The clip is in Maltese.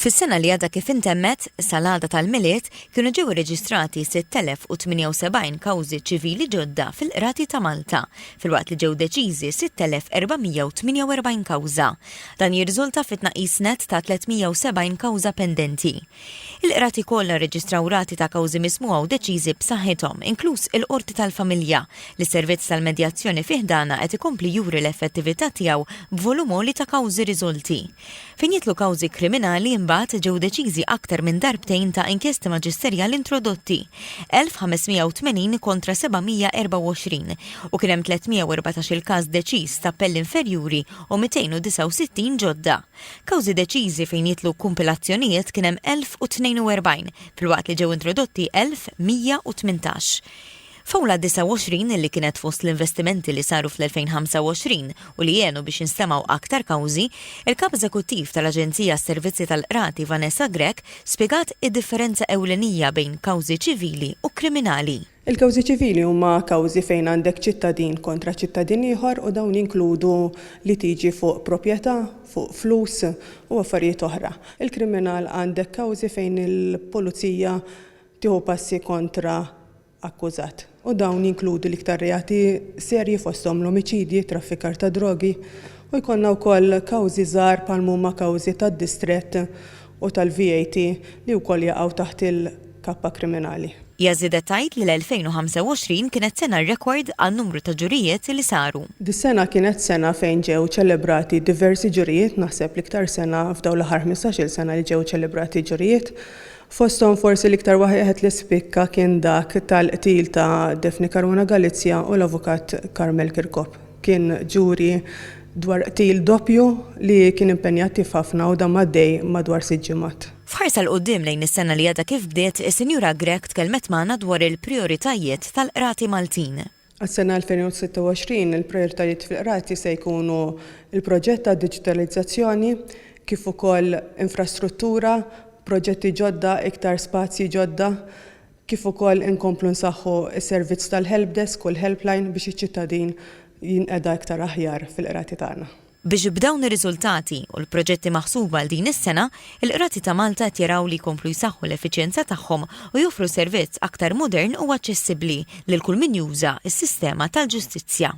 Fis-sena li għadha kif intemmet, sal-għada tal-Milied, kienu ġew irreġistrati 6,078 kawżi ċivili ġodda fil-Qrati ta' Malta, filwaqt li ġew deċiżi 6,448 kawża. Dan jirriżulta fi tnaqqis nett ta' 370 kawża pendenti. Il-qrati kollha rreġistraw rati ta' kawżi mismugħa u deċiżi b'saħħithom, inkluż il-Qorti tal-Familja, li s-servizz tal-medjazzjoni fi ħdanha qed ikompli juri l-effettività tiegħu b'volum għoli ta' kawżi riżolti. Fejn jidħlu kawżi kriminali, imbagħad, ġew deċiżi aktar minn darbtejn ta' inkjesti maġisterjali introdotti, 1,580 kontra 724, u kien hemm 314-il każ deċiż ta' appell inferjuri u 269 ġodda. Kawżi deċiżi fejn jidħlu kumpilazzjonijiet kien hemm 1,042, filwaqt li ġew introdotti 1,118. F'Awla 29, li kienet fost l-investimenti li saru fl-2025 u li għenu biex jinstemgħu aktar kawżi, il-Kap Eżekuttiv tal-Aġenzija għas-Servizzi tal-Qrati Vanessa Grech spjegat id-differenza ewlenija bejn kawżi ċivili u kriminali. Il-kawżi ċivili huma kawżi fejn għandek ċittadin kontra ċittadin ieħor u dawn jinkludu litiġi fuq proprjetà, fuq flus u affarijiet oħra. Il-kriminal għandek kawżi fejn il-pulizija tieħu passi kontra akkużat u dawn jinkludu l-iktar reati serji fosthom l-omiċidji, traffikar ta' drogi u jkollna wkoll kawżi żgħar bħal m'huma kawżi tad-distrett u tal-VAT li wkoll jaqgħu taħt il-kappa kriminali. Hija żiedet tgħid li l-2025 kienet sena rekord għan-numru ta' ġurijiet li saru. Dis-sena kienet sena fejn ġew ċelebrati diversi ġurijiet, naħseb l-iktar sena f'dawn l-aħħar 15-il sena li ġew ċelebrati ġurijiet. Fosthom forsi l-iktar wieħed li spikka kien dak tal-qtil ta' Daphne Caruana Galizia u l-Avukat Carmel Kirkop. Kien ġuri dwar qtil doppju li kien impenjattiv ħafna u dam għaddej madwar sitt ġimgħat. F'ħarsa 'l quddiem lejn is-sena li għadha kif bdiet, is-Sinjura Grech tkellmet magħna dwar il-prijoritajiet tal-Qrati Maltin. Għas-sena 2026, il-prijoritajiet fil-Qrati se jkunu l-proġett tad-diġitalizzazzjoni, kif ukoll infrastruttura, proġetti ġodda, iktar spazji ġodda, kif ukoll inkomplu nsaħħu s-servizz tal-helpdesk u l-helpline biex iċ-ċittadin jinqeda iktar aħjar fil-Qrati tagħna. Biex b'dawn ir-riżultati u l-proġetti maħsuba għal din is-sena, il-Qrati ta' Malta qed jaraw li jkomplu jsaħħu l-effiċjenza tagħhom u joffru servizz aktar modern u aċċessibbli lil kull min juża s-sistema tal-ġustizzja.